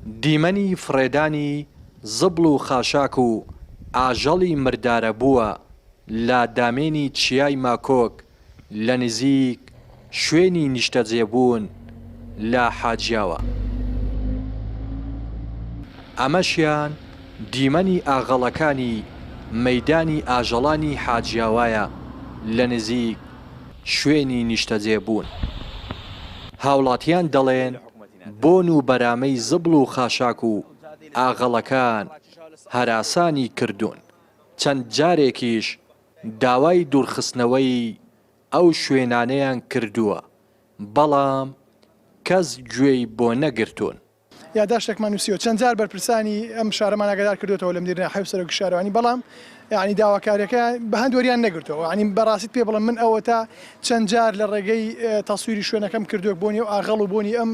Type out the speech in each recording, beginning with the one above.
دیمەنی فڕێدانی زبڵ و خاشاک و ئاژەڵی مردارەبووە لە دامێنی چیای ماکۆک لە نزیک شوێنی نیشتەجێبوون لە حاجیاوە. ئەمەشیان دیمەنی ئاغەڵەکانی مەیدانی ئاژەڵانی حاجیاوایە لە نزیک شوێنی نیشتەجێبوون. هاوڵاتیان دەڵێن بۆن و بەرامەی زبڵ و خاشاک و ئاغەڵەکان هەراسانی کردوون، چەند جارێکیش داوای دوورخستنەوەی ئەو شوێنانەیان کردووە، بەڵام کەس گوێی بۆ نەگرتوون. یاداشتێکمان نووسیوە، چەند جار بەرپرسانی ئەم شارەمان ئاگادار کردووەتەوە لە مدیر ناحیە و سەرۆکی شارەوانی، بەڵام یانی داواکاریەکە بە هەند وەریان نەگرتووە. یانی بە ڕاستیت پێ بڵێم من ئەوەتا چەند جار لە ڕێگەی تەسویری شوێنەکەم کردووە بۆنی ئەو ئاغەڵ و بۆنی ئەم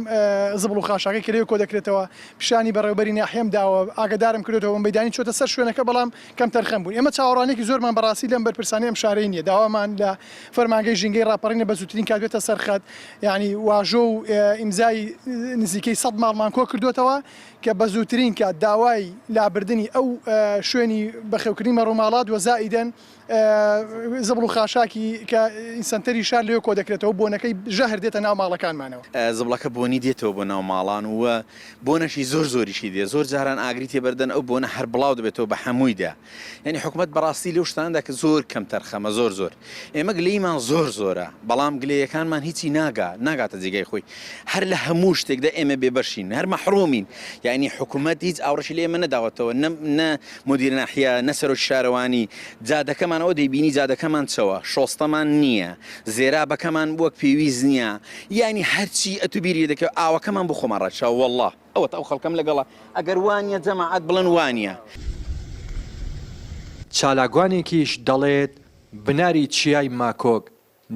زبڵ و خاشاکەی کە لەوێ کۆدەکرێتەوە پیشانی بەڕێوەبەری ناحیەم داوە، ئاگادارم کردووەتەوە بە مەیدانی چۆتە سەر شوێنەکە بەڵام کەمتەرخەم بوون. ئێمە چاوەڕوانیەکی زۆرمان بەڕاستی لەم بەرپرسانەی ئەم شارەی نییە. داوامان لە فەرمانگەی ژینگەی ڕاپەڕینە بە زووترین کات بێتە سەر خەت. یانی واژۆ و ئیمزای نزیکەی سەد ماڵمان کۆکردۆتەوە کە بە زووترین کات داوای لابردنی ئەو شوێنی بەخێوکردنی مەڕوماڵات و زائیدەن زبڵ و خاشاکی کە سەنتەری شار لەوێ کۆدەکرێتەوە بۆنەکەی ژەهر دێتە ناو ماڵەکانمانەوە. زبڵەکە بۆنی دێتەوە بۆ ناو ماڵان و بۆنەشی زۆر زۆریشی دێ زۆر جاران ئاگری تێبەردەن ئەو بۆنە هەر بڵاو دەبێتەوە بە هەموویدا یانی حکومەت بەڕاستی لەو شتانەدا کە زۆر کەم تەرخەمە زۆر زۆر ئێمە گلەییمان زۆر زۆرە بەڵام گلەیەکانمان هیچی ناگا ناگاتە جێگای خۆی هەر لە هەموو شتێکدا ئێمە بێبەشین هەر مەحرومین یانی حکومەت هیچ ئاوڕشی لە ئێمە نەداوەتەوە نە نە مدیر ناحیە نە سەرۆکی شارەوانی جادەکەمان ئەوە دەیبینی جادەکەمان چەوە شۆستەمان نییە زێرابەکەمان وەک پێویست نییە یانی هەرچی ئەتو بیری لێ دەکەی ئاوەکەمان بۆ خۆمان ڕاکشاوە وەڵا ئەوەتا ئەو خەڵکەم لەگەڵە ئەگەر وانیە جەماعەت بڵێن وانیە. چالاکوانێکیش دەڵێت، بناری چیای ماکۆک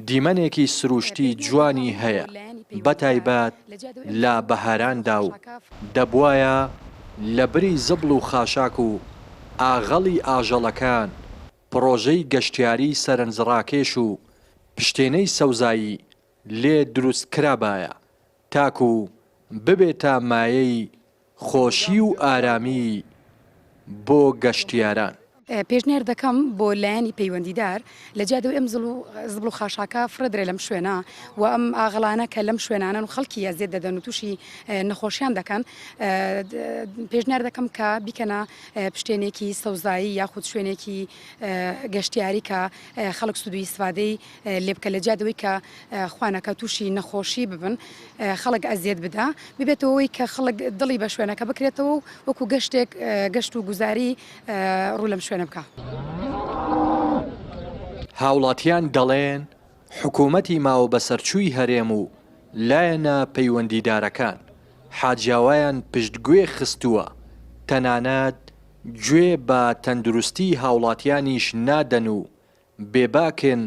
دیمەنێکی سروشتی جوانی هەیە بەتایبەت لە بەهاراندا و دەبوایە لەبری زبڵ و خاشاک و ئاغەڵی ئاژەڵەکان پڕۆژەی گەشتیاری سەرنجڕاکێش و پشتێنەی سەوزایی لێ دروست کرابایە تاکو ببێتە مایەی خۆشی و ئارامی بۆ گەشتیاران. پێشنیار دەکەم بۆ لایەنی پەیوەندیدار لە جیاتی ئەوەی ئەم زبڵ و خاشاکە فڕێدرێ لەم شوێنە و ئەم ئاغەڵانە کە لەم شوێنانەن و خەڵکی ئەزیەت دەدەن و تووشی نەخۆشیان دەکەن پێشنیار دەکەم کە بیکەنە پشتێنێکی سەوزایی یاخود شوێنێکی گەشتیاری کە خەڵک سوود و ئیسفادەی لێ بکە لە جیاتی ئەوەی کە خوانەکە تووشی نەخۆشی ببن خەڵک ئەزیەت بدا ببێتەوە ئەوەی کە خەڵک دڵی بە شوێنەکە بکرێتەوە و وەکو گەشتێک گەشت و گوزاری ڕوو لەم شوێنە بکا. هاوڵاتیان دەڵێن، حکومەتی ماوەبەسەرچووی هەرێم و لایەنە پەیوەندیدارەکان حاجیاوایان پشتگوێ خستووە، تەنانەت گوێ بە تەندروستی هاوڵاتیانیش نادەن و بێباکن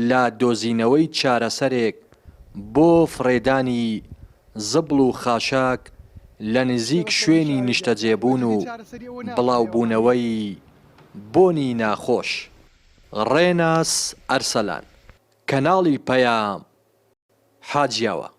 لە دۆزینەوەی چارەسەرێک بۆ فڕێدانی زبڵ و خاشاک لە نزیک شوێنی نیشتەجێبوون و بڵاوبوونەوەی بۆنی ناخۆش. ڕێناس ئەرسەلان، کەناڵی پەیام، حاجیاوا.